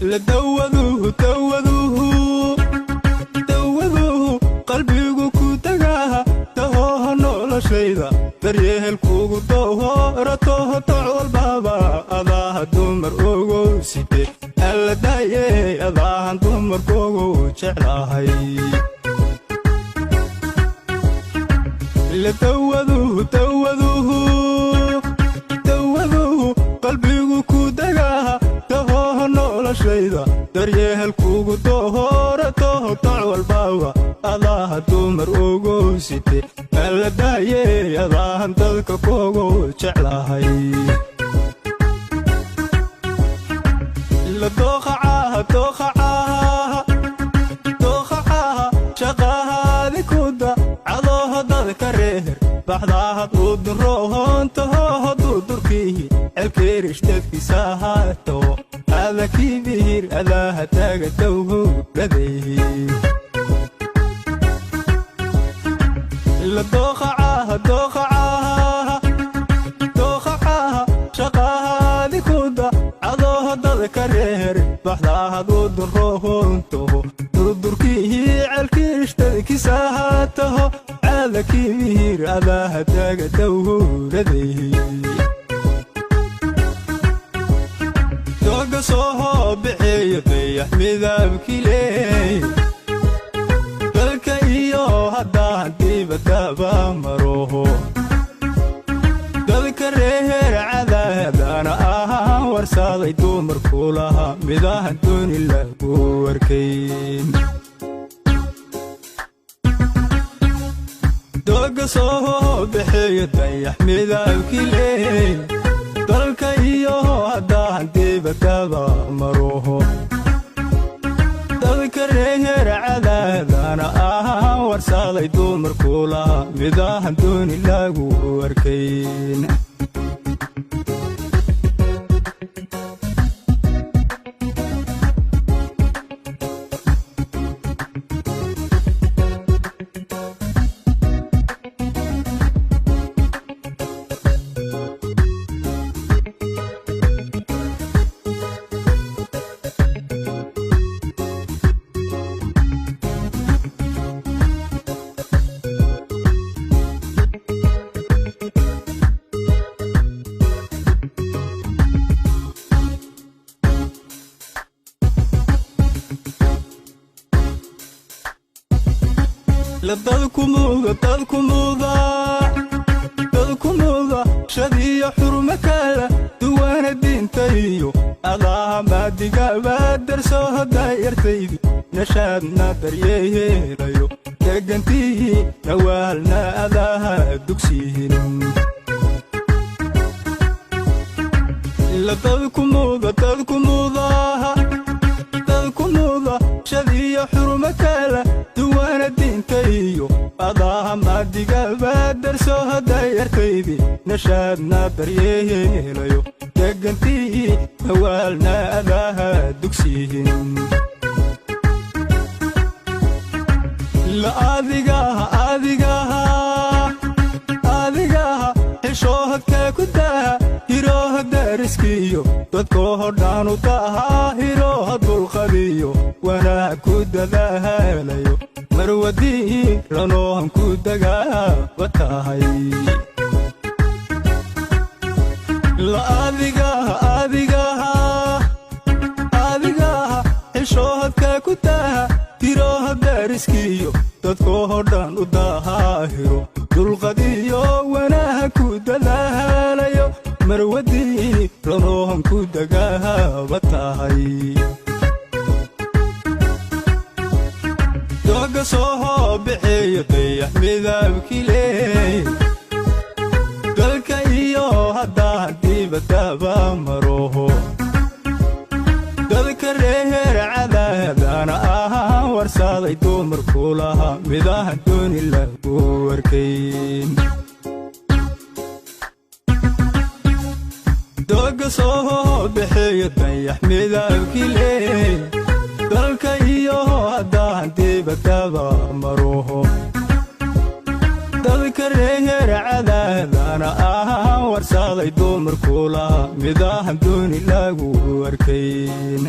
La dawaduhu dawaduhu dawaduhu qalbigu ku tagaha tahoha noloshayda daryeelkugu dooratoho toc walbaba adaha dumar ugu site alla daaye adahan dumarkugu jeclahay. La dawaduhu dawaduhu dawaduhu qalbigu ku dagaha tahoha noloshayda daryeelkugu dooratoho toc walbaba adaha dumar ugu site alla daaye adahan dadka kugu jeclahay. La dooqacaha dooqacaha dooqacaha shaqahaadi kuda cadooha dadka reer baxdaahad u duroontahoho durdurkiihi celkeerish dadkiisa ahaato adakibihir adaha taaga dowhowradayhi. La dooqacaha dooqacaha dooqacaha shaqahaadi kuda cadooha dadka reer baxdaahad u duroontaho durdurkiihi celkiish dadkiisa ahaataho adakibihir adaha taaga dowhowradayhi. Dooga soo bixiyo dayax midabkii leey dalka iyo haddaan dibadaba maroho dadka reer cadaadana ahaan warsaday dumarku laha midahan dooni lagu arkayn. Dooga soo bixiyo dayax midabkii leey dalka iyo haddaan dibadaba maroho dadka reer cadaadana ahaan warsaday dumarku laha midahan dooni lagu arkayn. La dadku muuda dadku muuda dadku muuda shadiyo xurmo kala duwana diinta iyo adaha maadigaba darsoo daayartaydi nashaadna daryeelayo degantii nawaalna adaha dugsihin. La dadku muuda dadku muuda dadku muuda shadiyo xurmo kala duwana diinta iyo adaha maadigaba darsoo daayartaydi nashaadna daryeelayo degantii nawaalna adaha dugsihin. La adigaha adigaha adigaha xishoohadka ku daha hirooha dariskiyo dadkooho dhaanu tahaa hirooha dulqadiyo wanaag ku dadaalayo marwadii ranoohan ku dagaaba tahay. La adigaha adigaha adigaha xishoohadka ku daha hirooha dariskiyo dadkooho dhan u daahiro dulqadiyo wanaag ku dadaalayo marwadii ranoohan ku dagaaba tahay. Dooga soo bixiyo dayax midabkii leey dalka iyo haddaan dibadaba maroho dadka reer cadaadana ahaan warsaday dumarku laha midahan dooni lagu arkayn. Dooga soo bixiyo dayax midabkii leey dalka iyo haddaan dibadaba maroho dadka reer cadaadana ahaan warsaday dumarku laha midahan dooni lagu arkayn.